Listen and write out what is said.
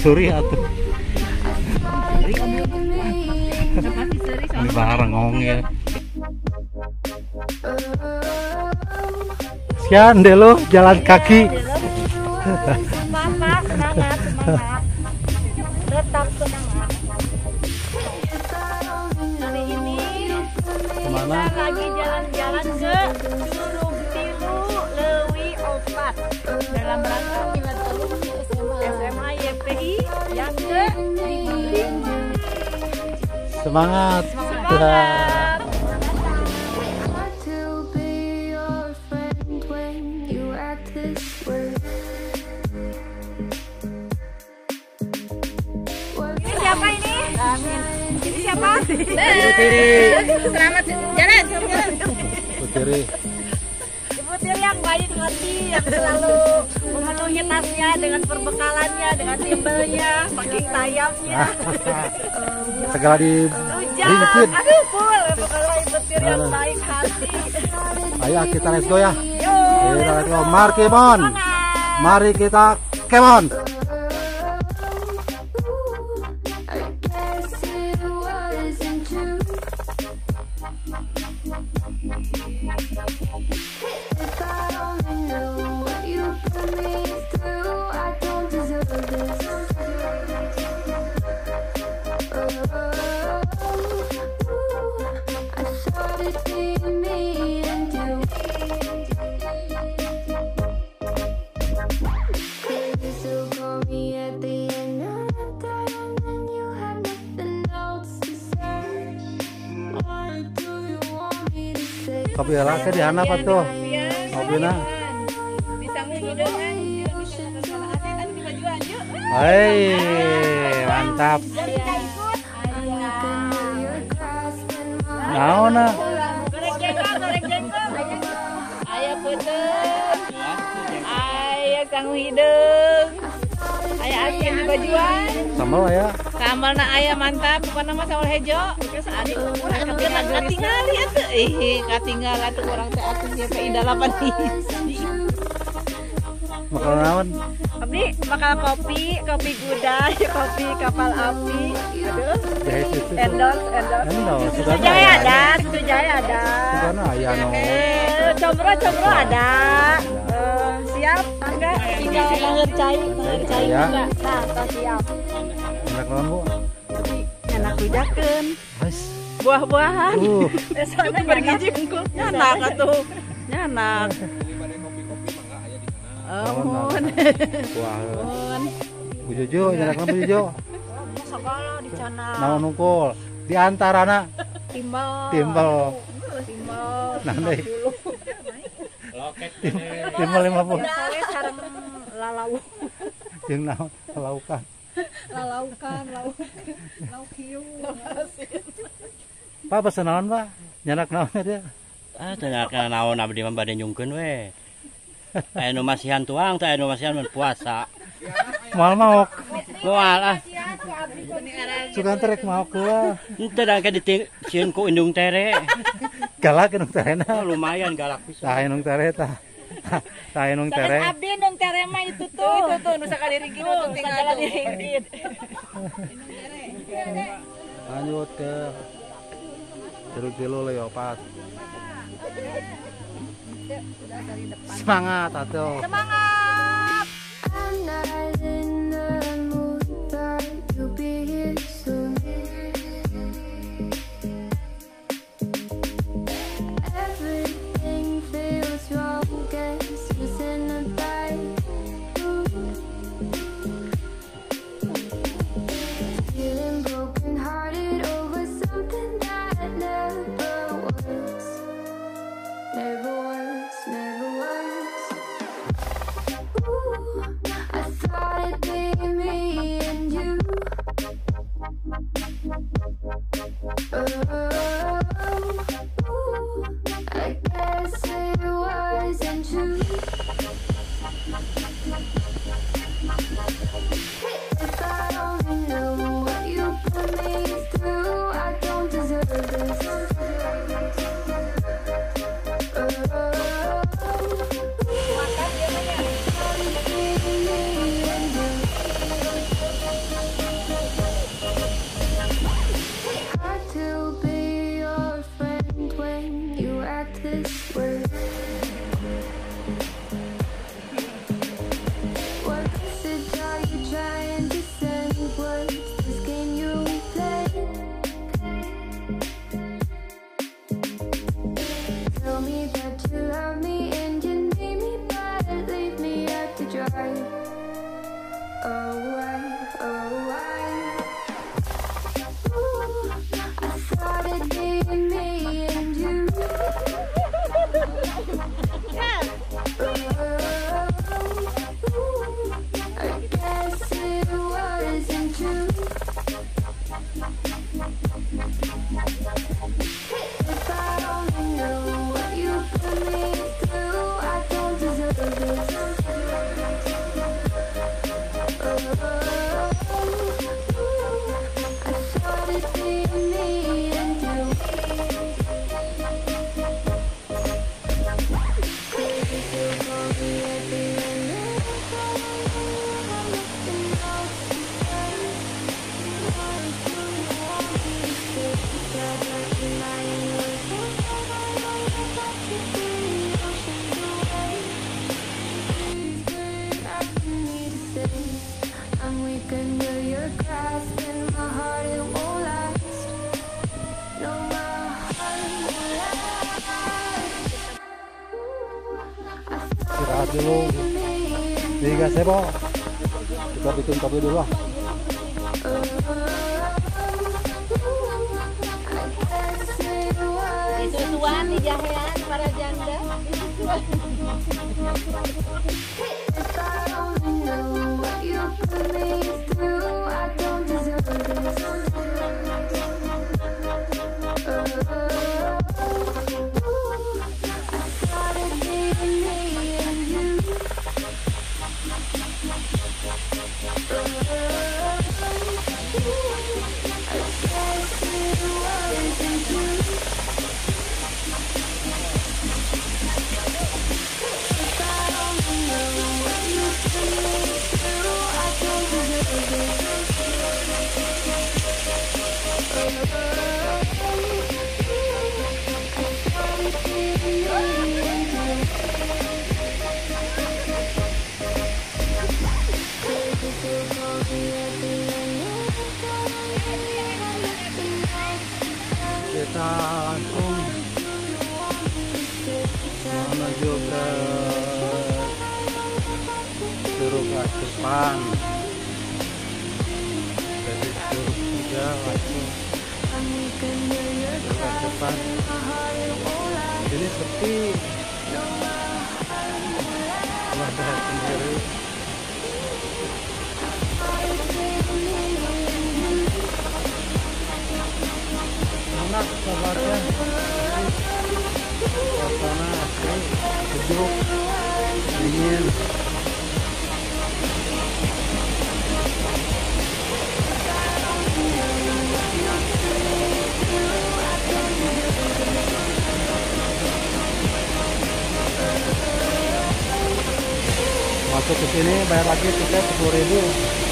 Suri atuh. Ini bareng ngongnya. Sian deh lo jalan kaki. Semangat, semangat, semangat. Tetap semangat. Hari ini kemana? Kita lagi jalan-jalan ke Curug Tilu Leuwi Opat dalam rangka Milad Alumni SMA YPI yang ke-5. Semangat. Semangat. Ini siapa ini? Ini siapa? Selamat jalan. Bu Tiri. Ibu Tiri yang baik hati, yang selalu memenuhi tasnya dengan perbekalannya, dengan timbelnya, saking tayamnya. Segala di rujak. Aduh, full. Pokoknya Ibu Tiri yang baik hati. Ayo kita let's go ya. Kita let's go. Mari kemon. Mari kita kemon. Kopi lah ke di handap atuh. Kopina. Hei, mantap. Naon ah? Goreng jengkol, goreng jengkol. Aya peuteung. Aya sangu hideung. Aya asin di bajuan. Sambal aya. Sambalna aya mantap, pokona mah sambal hejo. Katingali atuh. Ih, katinggal atuh urang teh atuh YPI 8 hiji. Bakal naon? Abdi bakal kopi, kopi gudai, kopi kapal api. Aduh. Endorse, endorse. Endorse. Susu jahe ada, susu jahe ada. Sugana aya no. Combro, combro ada. Siap, enggak? Tinggal ngercai, ngercai enggak. Nah, toh siap. Enak naon, Bu? Enak rujakeun. Buah-buahan. Itu bergizi unggul. Nyanak atuh. Nyanak. Amun. Wah. Bu Jojo, nyanak Bu Jojo. Segala di sana. Naon unggul? Di antarana timbel. Timbel. Timbel. Nah, deui. Timbel 50. Sareng lalau. Jeung naon? Laukan. Lalaukan, lauk. Lauk hiu. Pak pesen naon, Pak? Nyanak naon dia? Ah, teu naon abdi mah bade nyungkeun we. Aya nu masihan tuang, teh aya nu masihan mun puasa. Moal maok. Moal ah. Sugan terek maok heula. Henteu da engke disieun ku indung tere. Galak indung terena. Oh, lumayan galak pisan. Tah indung tere tah. Tah indung tere. Sanes abdi indung tere mah itu tuh. Itu tuh nu sakali ringkit tuh tinggal diringkit. Lanjut ke Curug Tilu Leuwi Opat. Semangat atuh. Semangat. I thought it'd be Istirahat dulu di gazebo. Kita bikin kopi dulu lah. Disusuan di jahean para janda. Kita langsung menuju ke Curug Aseupan. Dari Curug 3 langsung Curug Aseupan. Ini sepi, ada sendiri. Enak kabarnya, suasana asri, sejuk, dingin. Masuk ke sini bayar lagi tiket 10.000.